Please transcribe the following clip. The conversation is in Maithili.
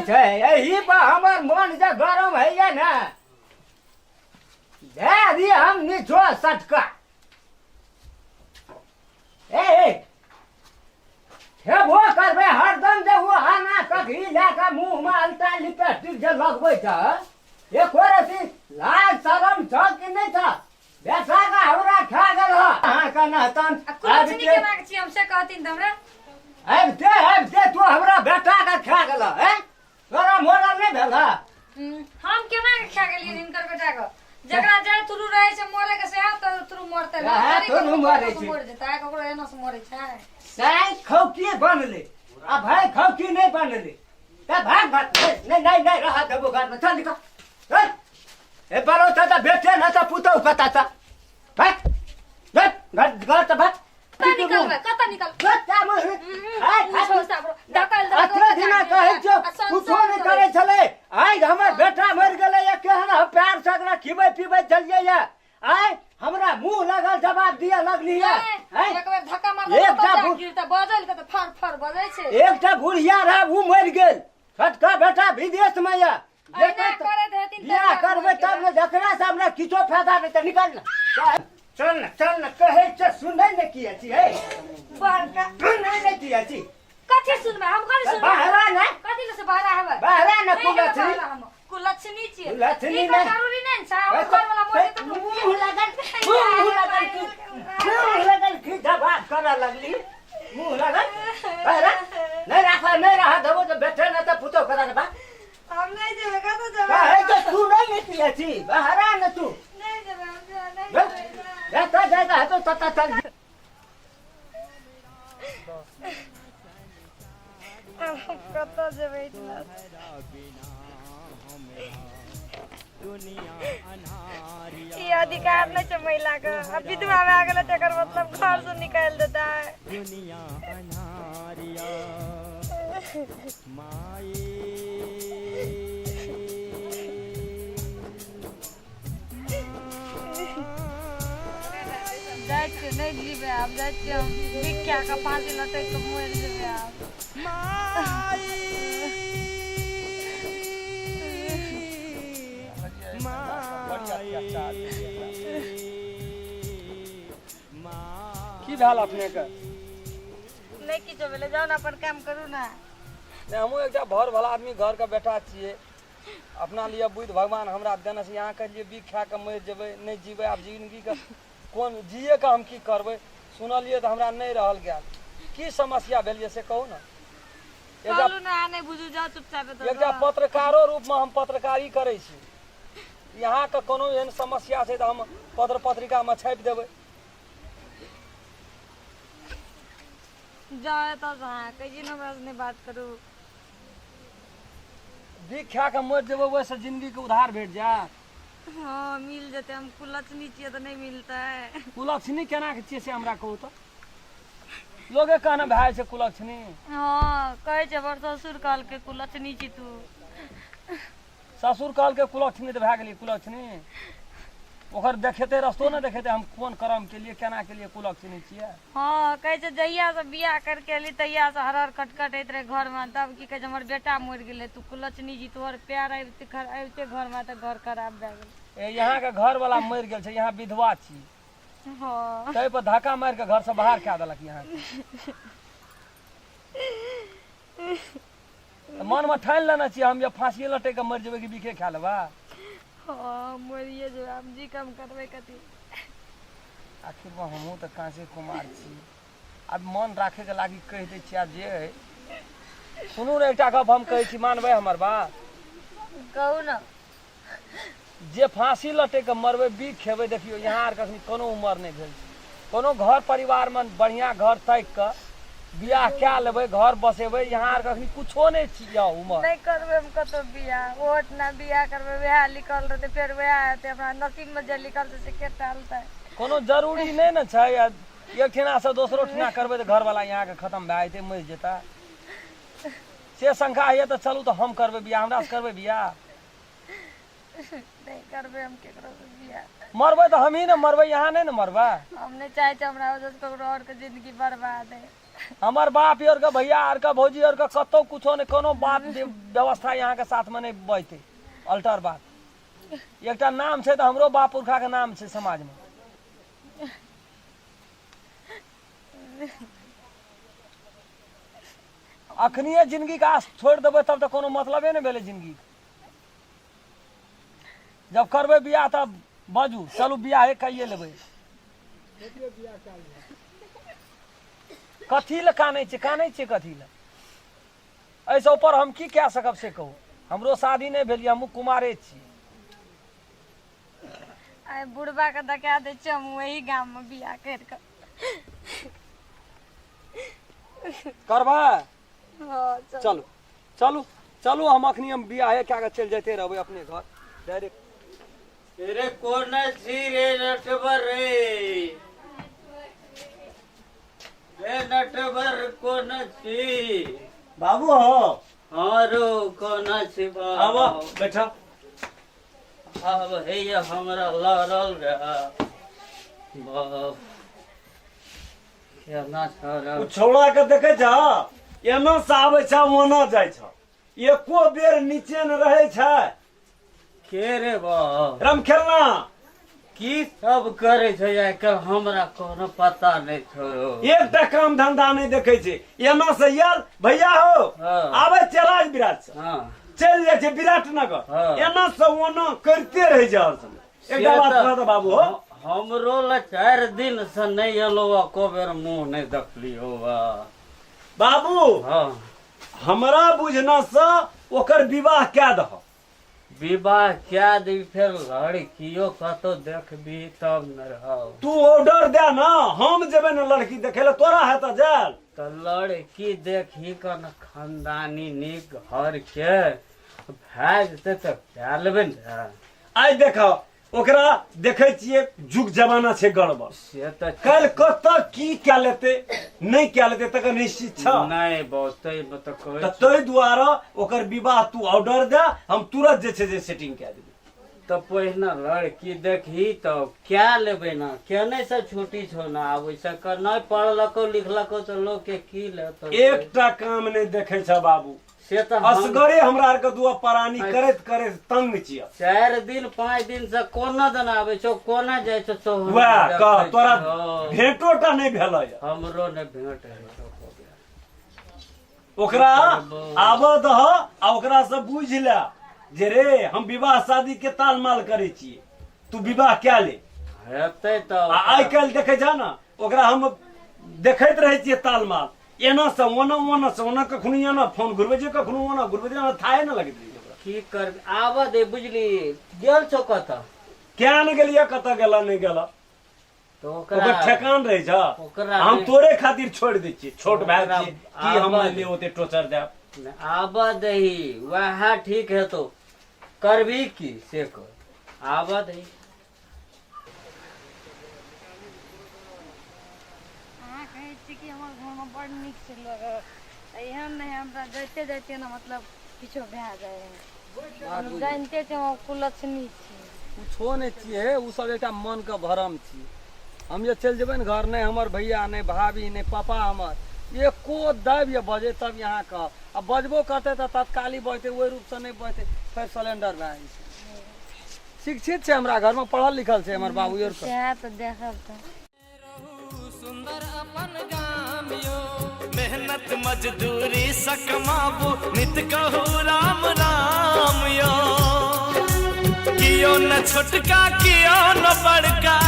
छै एही पर हमर मन जे गरम होइए ने दए दी हम निछो सटका। ए ए खेबो करबै हरदम जे ओ आना कखी लए कऽ मुँहमे अलता लिपस्टिक जे लगबै छ, एको रति लाज शरम छ कि नहि छ? बेटा के हमरा खा गेल ह अहाँके नहतन। आ कुलक्षणी केना के छी हम से कहथिन तऽ हमरा। आबिते आबिते तू हमरा बेटा के खा गेल हैं, तोरा मोरल नहि भेल ह? हम केना के खा गेलियै हिनकर बेटा के? जकरा जाय तुरु रहै छै मरे के सएह तऽ तुरु मरतै ने। सएह थोड़ी तुरु ककरो मरै से छै। मरि जेतै, ककरो एना से मरै छै। साइ खौकी बनले आ भाइ खौकी नहि बनले तऽ भाग भाग। नहि नहि नहि रह देबो घरमे, चल निकल, चल। ए बरो त बेटे न त पुतौ कता त भाग भाग घर घर त भाग। कतऽ निकलबै, कतऽ निकलबै? अतरे दिना कहै छियौ कुछो नहि करै छलै। आइ हमर बेटा मरि गेलै या केहन हम प्यार से एकरा खिबै पिबै छलियै या आइ हमरा मुँह लगल जवाब दिअ लगली या। एक बेर धक्का मारल एकटा तऽ गिरता, बजल के तऽ फर फर बजै छै। एकटा बुढ़िया रहै, उ मरि गेल। छोटका बेटा विदेश में यऽ। एना करैत हेथिन तऽ बियाह करबै तब ने, जकरा से हमरा किछो फायदा नहि। तऽ निकल ने, चल ने, चल ने कहै छै। सुनै ने किया छी हे? बड़का सुनै ने किया छी? कथी सुनबै हम? कथी सुनबै? बहरा ने। कथी से बहरा हेबै? बहरा ने। नहि हेबै। कुलक्षणी बहरा हम कुलक्षणी छियै। कुलक्षणी ई नहि। जरूरी नहि छै हमर घर वाला मर जेतै तऽ मुँह लगल, मुँह लगल की, मुँह लगल की जवाब करऽ लगली? मुँह लगल बहरा नहि राख, नहि रह देबो तऽ बेटे ने तऽ पुतोह करा देबा। हम नहि जेबै, कतऽ जेबै? कहै छै सुनै नहि किया छी? बहरा ने तू। नहि जेबै हम, नहि जेबै। जतऽ जाइके हेतौ ततऽ चल। आब हम कतऽ जेबै एहिठिना? ई अधिकार नहि छै महिला के। आ विधवा भए गेलै तऽ एकर मतलब घर से निकालि देतै। जाइ छियै, नहि जीबै आब। जाइ छियै हम बिख खा कऽ फाँसी लटकि कऽ मरि जेबै आब। की भेल अपनेके? नहि किछो भेलै, जाउ ने, अपन काम करू ने। नहि, हमहूँ एकटा भर भला आदमी घरके बेटा छियै। अपना लिए बुद्धि भगवान हमरा देने छै। अहाँ कहलियै बिख खा कऽ मरि जेबै, नहि जीबै आब, जिन्दगीके कोन जिए कऽ हम की करबै? सुनलियै तऽ हमरा नहि रहल गेल। की समस्या भेल यऽ से कहू ने। एकटा कहलू ने, अहाँ नहि बुझू, जाउ चुपचाप एतऽ एकटा सँ। पत्रकारो रूपमे हम पत्रकारी करै छी। यहाँके कोनो एहन समस्या छै तऽ हम पत्र पत्रिकामे छापि देबै। जाउ एतऽ सँ। अहाँ कहै छी ने हमरा से नहि बात करू। बिख खा कऽ मरि जेबै, ओहिसँ जिन्दगीके उधार भेट जायत? हँ, मिल जेतै। हम कुलक्षणी छियै तऽ नहि मिलतै? कुलक्षणी केना के छियै से हमरा कहू तऽ। लोके कहने भए जाइ छै कुलक्षणी? हँ, कहै छै। हमर ससुर कहलकै कुलक्षणी छी तू। ससुर कहलकै कुलक्षणी तऽ भए गेलियै कुलक्षणी? ओकर देखेतै रस्तो ने देखेतै हम कोन कर्म केलियै, केना केलियै कुलक्षणी छियै। हँ, कहै छै जहिया से बियाह करके एली तहिया से हरहर खटखट होइत रहै घरमे। तब की कहै छै, हमर बेटा मरि गेलै, तू कुलक्षणी जी, तोहर पैर आबिते आबिते घरमे तऽ घर खराब भए गेलै। ए, यहाँके घरवला मरि गेल छै, यहाँ विधवा छी? हँ। ताहि पर धक्का मारि कऽ घरसँ बाहर कए देलक यहाँ। तऽ मनमे ठानि लेने छियै हम जे फाँसिए लटकि कऽ मरि जेबै कि बिखे खा लेबै? हँ, मरिए जेबै आब, जी कम करबै कथी? आखिर मे हमहूँ तऽ काँचे कुमार छी। आब मन राखैके लागी कहि दै छी। आब जे अइ, सुनू ने, एकटा गप हम कहै छी, मानबै हमर बात? कहू ने। जे फाँसी लटकि कऽ मरबै, बिख खेबै, देखियौ यहाँ आरके अखनी कोनो उमर नहि भेल छै। कोनो घर परिवारमे बढ़िआँ घर ताकि कऽ बियाह कए लेबै, घर बसेबै। यहाँ आरके अखनी कुछो नहि छी यऽ उमर। नहि करबै हम कतहु बियाह। ओहोठिना बियाह करबै, वएह लिखल रहतै, फेर वएह हेतै। हमरा नसीबमे जे लिखल छै से के टालतै? कोनो जरूरी नहि ने छै। आ एक ठिनासँ दोसरो ठिना करबै तऽ घरवला यहाँके खतम भए जेतै, मरि जेतै, से शंका होइए तऽ चलू तऽ हम करबै बियाह। हमरासँ करबै बियाह? नहि करबै हम केकरो से बियाह। मरबै तऽ हमही ने मरबै, यहाँ नहि ने मरबै। हम नहि चाहै छी हमरा वजहसँ ककरो आओरके जिन्दगी बर्बाद है। हमर बाप आर के भैया आर के भौजी आर के कतौ कुछो नहि कोनो बात व्यवस्था यहाँ के साथ में नहि बजतै अल्टर बात एकटा नाम छै तऽ हमरो बाप पुरखा के नाम छै समाज में अखनिए जिंदगी के आस छोड़ि देबै तब तऽ कोनो मतलबे नहि भेलै जिंदगी के जब करबै बियाह तब बाजू चलू बियाहे कैये लेबै कथी लए कानै छियै कानै छियै कथी लए एहिसँ ऊपर हम की कए सकब से कहू हमरो शादी नहि भेल यऽ हमहूँ कुमारे छी आइ बुढ़बा के देखा दै छियै हम वही गाम में बियाह करि कऽ करबै हँ चल चलू चलू चलू हम अखनी हम बियाहे कए कऽ चलि जाइते रहबै अपने घर डायरेक्ट रे कोन छी रे नटवर रे रे नटवर कोन छी बाबू हो हाँ रो कोन छी आब बैठ आब हे हमरा लड़ल रे बाप केना छौ ओ छौड़ा के देखे छ एना से आबै छ ओना जाइ छ एको बेर नीचे न रहै छै के रे बाप रमखेलना की सब करे छै आइ काल्हि हमरा कोनो पता नहि छौ एकटा काम धंधा नहि देखे छै एना से आयल भैया हो हाँ। आबै छै राज बिराज से हाँ चलि जाइ छै विराट नगर हाँ। एना से ओना करिते रहै छै हर समय एकटा बात कह दे बाबू हो हमरो लए 4 दिन से नहि एलो एको बेर मुँह नहि देखलियो बा बाबू हाँ हमरा बुझना से ओकर विवाह कए दह विवाह क्या दी फेर लड़कियो कतौ देखबी तब न रहब तू ऑर्डर दे ना हम जेबै ने लड़की देखे ले तोरा हेतऽ जायल तऽ लड़की देखी कन खानदानी नीक घर के भए जेतै तऽ कए लेबै ने आइ देख ओकरा देखै छियै जुग जमाना छै गड़बड़ से तऽ काल्हि कतऽ की कए लेतै नहि कए लेतै तकर निश्चित छ नहि बहुते तऽ कहै तऽ ताहि दुआरे ओकर विवाह तू ऑर्डर दे हम तुरंत जे छै से सेटिंग कए देबै तऽ पहिने लड़की देखही तऽ क्या लेबै ने केने से छुट्टी छौ ने आब ओहिसँ कर नहि पढ़लको लिखलको तऽ लोकके की लेतौ एकटा काम नहि देखै छ बाबू से तऽ हम असगरे हमरा आरके दुआ परानी करैत करैत तंग छियै 4 दिन 5 दिन से कोना दिन आबै छौ कोना जाइ छौ तो हम वएह कह देखै तोरा छियौ। भेंटो टा नहि भेलै हमरो नहि भेंट होइ छौ ओकरा आबऽ दह आ ओकरा से बुझि ले जे रे हम विवाह शादी के तालमाल करै छियै तू विवाह कए ले हेतै तऽ आ आइ काल्हि देखै छह ने ओकरा हम देखैत रहै छियै तालमाल एना से ओना ओना से ओना कखनो एना फोन घुरबै छै कखनो ओना घुरबै छै एना थाहे ने लगैत रहै छै ओकरा की करबी आबऽ दे बुझली गेल छौ कतऽ किया ने गेलियै कतऽ गेला नहि गेला तऽ ओकर ओकरा ठेकान रहै छ ओकरा हम नहि- तोरे खातिर छोड़ि दै छियै छोट भाय ओकरा छियै की हम आबऽ ले ओते टोचर देब नहि, आबऽ दही वएह ठीक हेतौ करबी की से कर आबऽ दही अहाँ कहै छी कि हमर घरमे बड़ नीक छै लोक एहन नहि हमरा जाइते जाइते ने मतलब किछो भए जाइ है जानिते छै हम कुलक्षणी छी कुछो नहि छियै हे ओ सब एकटा मनके भरम छियै हम जे चलि जेबै ने घर नहि हमर भैया नहि भाभी नहि पापा हमर एको दाबि जे बजै तब यहाँ कहब आ बजबो करतै तऽ तत्काली बजतै ओहि रूपसँ नहि बजतै फेर सिलेंडर भए जाइ छै शिक्षित छै हमरा घरमे पढ़ल लिखल छै हमर बाबू आर सएह तऽ देखब तऽ मेहनत मजदूरी स कमाबू नित कहू राम राम यो कियो न छोटका कियो न बड़का।